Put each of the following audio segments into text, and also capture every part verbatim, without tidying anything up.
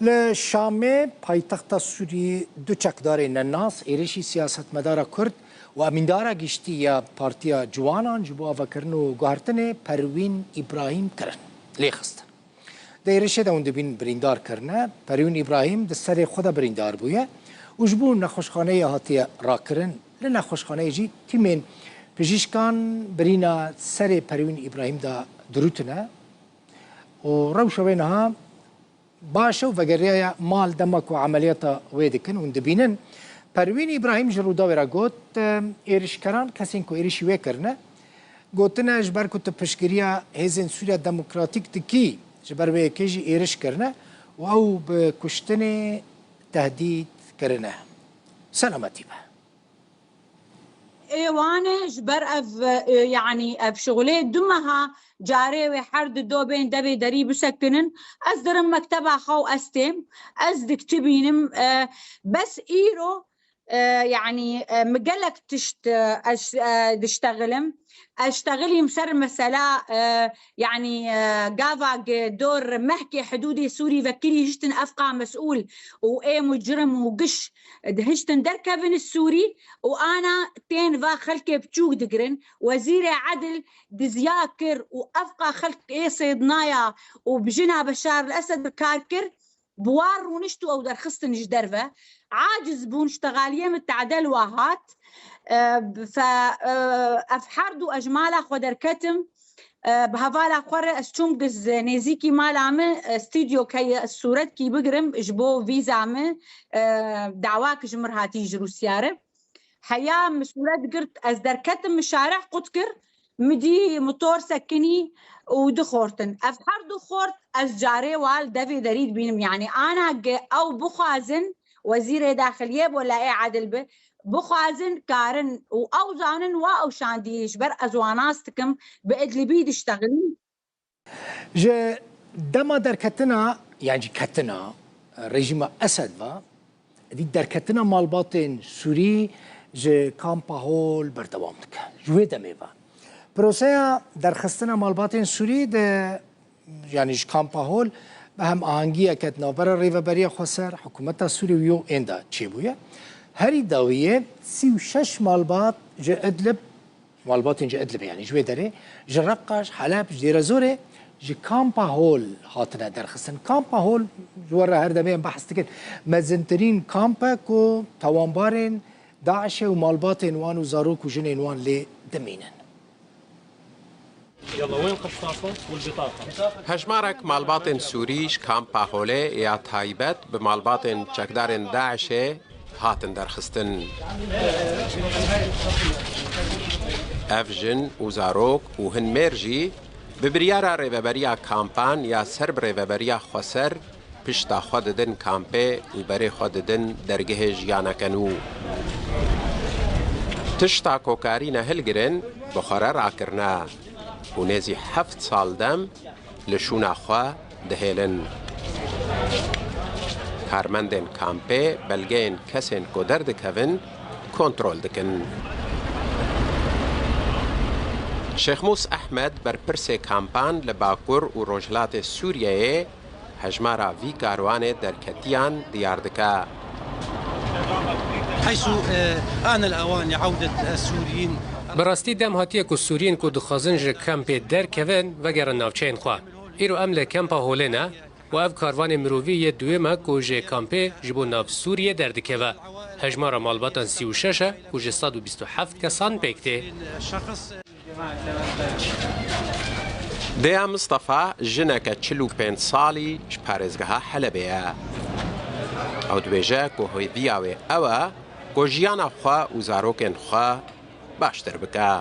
Li Şamê, paytexta Sûriyê, du çekdarên nenas êrişî siyasetmedara Kurd û emîndara giştî ya Partiya Ciwanan ji bo avakirin û guhertinê Perwîn Îbrahîm kirin, lê xistin. Di êrişê de hûn dibînin birîndar kirine. Perwîn Îbrahîm di serê xwe de birîndar bûye û ji bo nexweşxaneyê hatiye rakirin. Li nexweşxaneyê jî tîmên pijîşkan birîna serê Perwîn Îbrahîm de dirûtine û rewşa wê niha baş e û vegeriyaye mal dema ku emeliyata wê dikin. Hûn dibînin, Perwîn Îbrahîm ji Rûdawê re got, êrişkeran, kesên ku êrişî wê kirine, gotine, ji ber ku tu piştgiriya Hêzên Sûriya Demokratîk dikî, ji ber wê yekê jî êriş kirine û ew bi kuştinê tehdît kirine. Selametî be. Ê wan e, ji ber ev, e, yanî ev şixulê du meha carê wê her di do bên devê derî bisekinin. Ez dirim mekteba xwe û ez têm, ez diktibînim, e, bes îro, e, yanî, e, min gelek tişt, e, ez, e, diştexilim. Ez ştexilîm ser mesela, e, yanî, e, gava gi dor mehkê hidûdê Sûrî vekirî hiştin evqa mesûl û ê mucrim û giş dihiştin derkevin Sûrî û ana tên va xelkê biçûk digirin. Wezîrê Edil diziya kir û evqa xelk ê sêdnaya û bi jina Beşar el Esed bi kar kir, bi wan rûnişt û ew derxistin ji derve. Aciz bûn, ştexaliyê min tedel wa hat. E, fe, e, ev her du ez ji mala xwe derketim. E, bi hevala xwe re ez çûm giz nêzîkî mala min, e, stûdyok heye, ez sûretkî bigirim ji bo vîza min, e, dawak ji min hatî ji Rûsya re. Heya min sûret girt, ez derketim, min şareh qut kir, min dî motor sekinî û du xortin. Ev her du xort ez carê wa li devê derî dibînim. Yanî ana ge ew bixwazin, wezîrê daxiliyê bo la ê edil bi, bixwazin karin û ew zanin wa ew şandî ji ber ez wa nas dikim, bi Idlibî diştexilî. Ji dema derketina, yan jî ketina rejîma Esed ve, dî derketina malbatên Sûrî ji kampa Hol berdewam dike. Ji wê demê ve proseya derxistina malbatên Sûrî di, yanî ji kampa Hol bi hemahengiyeke di navbera Rêveberiya Xweser, Hikûmeta Sûrî û yo ên de çêbûye. Herî dawiyê sî û şeş malbat ji Idlib, malbatên ji Idlibê, yanî ji wê derê, ji Reqqa, ji Heleb, ji Dêrezorê, ji kampa Hol hatine derxistin. Kampa Hol, ji we re her demê em behs dikin, mezintirîn kamp e ku tawanbarên DAIŞê û malbatên wan û zarok û jinên wan lê dimînin. Hejmarek malbatên Sûrî ji kampa Holê ya taybet bi malbatên çekdarên DAIŞê hatin derxistin. Ev jin û zarok û hin mêr jî bi biryara rêveberiya kampan ya ser bi rêveberiya xweser pişta xwe didin kampê û berê xwe didin dergehê jiyaneke nû. Tişta ku karîne hilgirin, bi xwe re rakirine û nêzî heft sal dem li şûna xwe dihêlin. Karmendên kampê belgeyên kesên ku derdikevin kontrol dikin. Şêxmûs Ehmed, berpirsê kampan li Bakur û Rojhilatê Sûriyeyê, hejmara vî karwanê derketiyan diyar dike. حيث، آه، آن الأوان لعودة السوريين. Bi rastî dem hatiye ku Sûriyên ku dixwazin ji kampê derkevin, vegerin navçeyên xwe. Îro em li kampa Holê ne û ev karvanê mirovî yê duyem e ku ji kampê ji bo nav Sûriyê derdikeve. Hejmara malbatan sî û şeş e ku ji sed û bîst û heft kesan pêk tê. Deya Mistefa jineke çil û pênc salî ji parêzgeha Helebê ye. Ew dibêje ku hêviya wê ew e ku jiyana xwe û zarokên xwe baştir bike.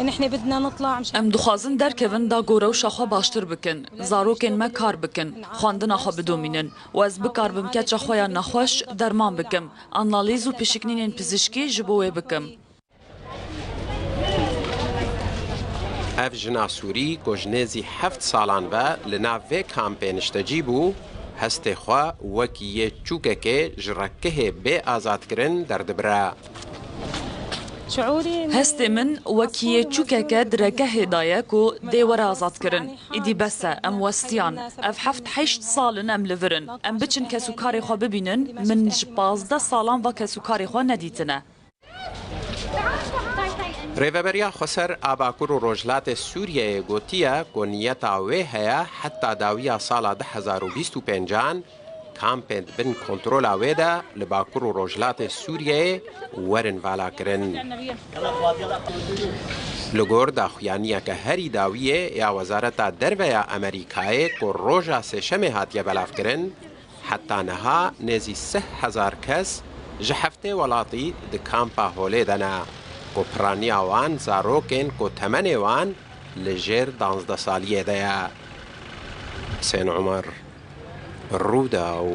نحن بدنا نطلع مشان Em dixwazin derkevin da ku rewşa xwe baştir bikin, zarokên me kar bikin, xwendina xwe bidomînin û ez bikaribim keça xwe ya nexweş derman bikim, analîz û pişiknînên pizişkî ji bo wê bikim. Ev jina Sûrî ku ji nêzî heft salan ve li nav vê kampê niştecî bû, hestê xwe wekî yê çûkekê ji rekihê bê azadkirin derdibire. Hestê min wekî yê çûkeke di regehê de ye ku dê were azadkirin. Îdî bes e, em westiyan. Ev heft heşt sal in em li vir in. Em biçin kesûkarê xwe bibînin, min ji pazdeh salan va kesûkarê xwe nedîtine. Rêveberiya Xweser a Bakur û Rojhilatê Sûriyeyê gotiye ku niyeta wê heye heta dawiya sala du hezar û bîst û pêncan kampên di bin kontrola wê de li Bakur û Rojhilatê Sûriyeyê werin valakirin. Li gor daxuyaniyeke herî dawiyê ya Wezareta Derve ya Amerîkayê ku roja Sêşemê hatiye belavkirin, heta niha nêzî sih hezar kes ji heftê welatî di kampa Holê de ne, ku piraniya wan zarokên ku temenê wan li jêr danzdeh saliyê de ye. Husên Omer, Rûdaw.